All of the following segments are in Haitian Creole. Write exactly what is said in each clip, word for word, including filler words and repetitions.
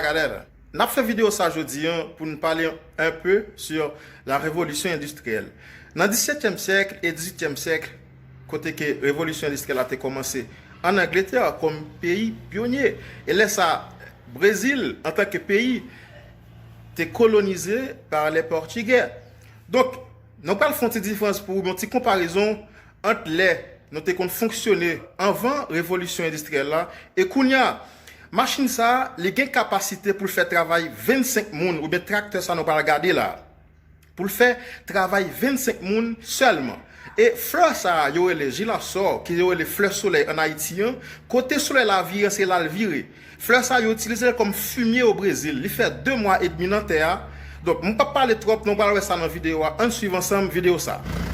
Alè, n ap fè videyo sa jodi an pou n pale un peu sur la révolution industrielle. Nan disetyèm syèk e dizuityèm syèk, kote ke revolisyon endistriyèl la te kòmanse ann Angletè kòm peyi pyonye. E lè sa, Brezil, antanke peyi, te kolonize pa lè Pòtigè. Donk, nou pral fè yon ti diferans pou yon ti konparezon ant lè nou te konn fonksyone anvan revolisyon endistriyèl la e kounye a. Machin sa a, li gen kapasite pou l fè travay vennsenk moun, oubyen traktè sa nou pral gade la, pou l fè travay vennsenk moun sèlman. E flè sa a, yo rele jirasòl, ke yo rele flè solèy ann Ayiti an, kote solèy la vire, se la l vire. Flè sa a, yo itilize l kòm fimye o Brezil. Li fè de mwa edmi nan tè a. Donk, m p ap pale twòp, nou pral wè sa nan videyo a. Ann swiv ansanm videyo sa a.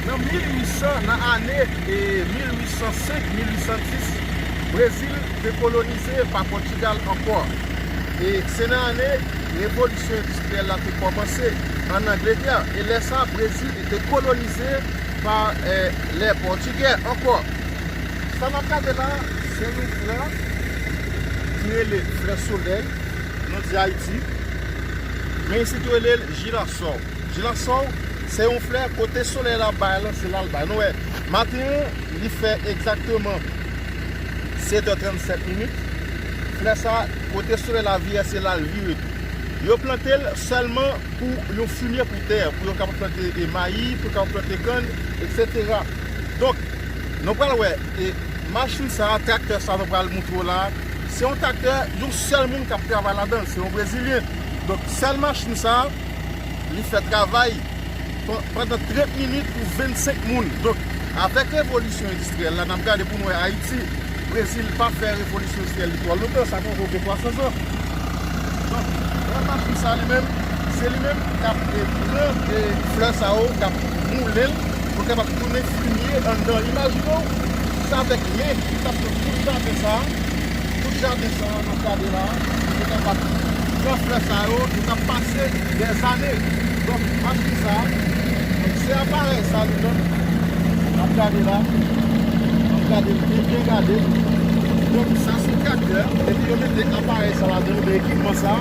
Nan mil uit san, nan ane, e, mil uit san senk, mil uit san dis, Brezil te kolonize pa Pòtigal ankò. E se nan ane revolisyon endistriyèl la te kòmanse ann Angletè. E lè sa, Brezil te kolonize pa, e, lè Pòtigè ankò. Sa n ap gade la, se yon flè ki rele flè solèy, nou di Ayiti. Men isit yo rele l jirasòl. Jirasòl, se yon flè, kote solèy la bay la, se la l bay. Nou wè, maten an, li fè egzakteman sèt è trannsèt minit. Flè sa, kote solèy la vire, se la l vire tou. Yo plante l sèlman pou yon fimye pou tè, pou yo kapab plante, e, mayi, pou yo kapab plante kann, etsetera. Donk, nou pral wè, e, machin sa a, traktè sa a nou pral montre w la, se yon traktè, yon sèl moun k ap travay ladan l, se yon Brezilyen. Donk, sèl machin sa a, li fè travay pan-, pandan trant minit pou vennsenk moun. Donk, avèk revolisyon endistriyèl la, n ap gade pou n wè Ayiti, Brezil pa fè revolisyon endistriyèl li twò lontan, sa fè anviwon ventwa san zan. Donk, gran machin sa li menm, se li menm k ap, e, pran, e, flè sa yo, k ap moulen l, pou l kapab tounen fimye anndan. Imajine w, se avèk men, li t ap pran tout jaden sa a, tout jaden sa a, n ap gade la, yo kapab pran flè sa yo, yo t ap pase dèzane. Donk, machin sa, donk, se aparèy sa li menm, n ap gade la, n ap gade l byen, byen gade. Donk, sa se traktè, epi yo mete aparèy sa ladan l, oubyen ekipman sa,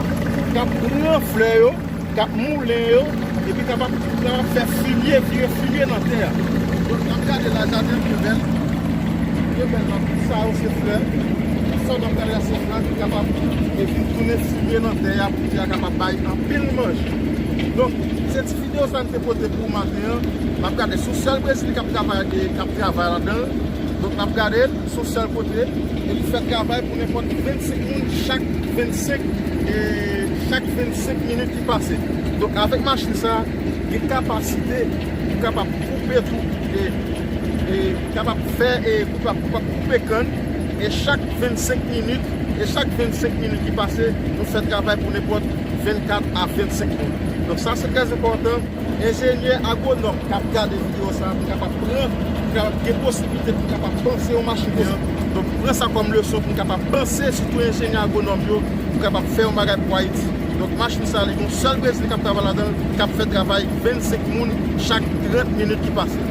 k ap pran flè yo, k ap moulen yo, epi kapab, kapab fè fimye, vire fimye nan tè a. Donk, n ap gade la, jaden an byen bèl. Byen bèl la, tout sa yo se flè. Tout sa n ap gade la se flè ki kapab, e, vin tounen fimye nan tè a pou tè a kapab bay anpil manje. Donk, se ti videyo sa n te pote pou w maten an. N ap gade, se yon sèl Brezil k ap travay, e, k ap travay ladan l. Donk, n ap gade l, se yon sèl kote, e li fè travay pou nenpòt vennsenk moun chak vennsenk, e, chak vennsenk minit ki pase. Donk, avèk machin sa, gen kapasite pou kapab koupe tou, e, e kapab fè, e, pou kapab, pou kapab koupe kann, e chak vennsenk minit, e chak vennsenk minit ki pase, nou fè travay pou nenpòt vennkat a vennsenk moun. Donk, sa, se trè enpòtan. Enjenyè agwonòm k ap gade videyo sa a pou kapab pran, pou kapab gen posiblite pou kapab panse yon machin konsa. Donk, pran sa kòm leson pou n kapab panse, sitou enjenyè agwonòm yo, pou kapab fè yon bagay pou Ayiti. Donk, machin sa a, li gen yon sèl Brezil k ap travay ladan l, k ap fè travay vennsenk moun chak trant minit ki pase.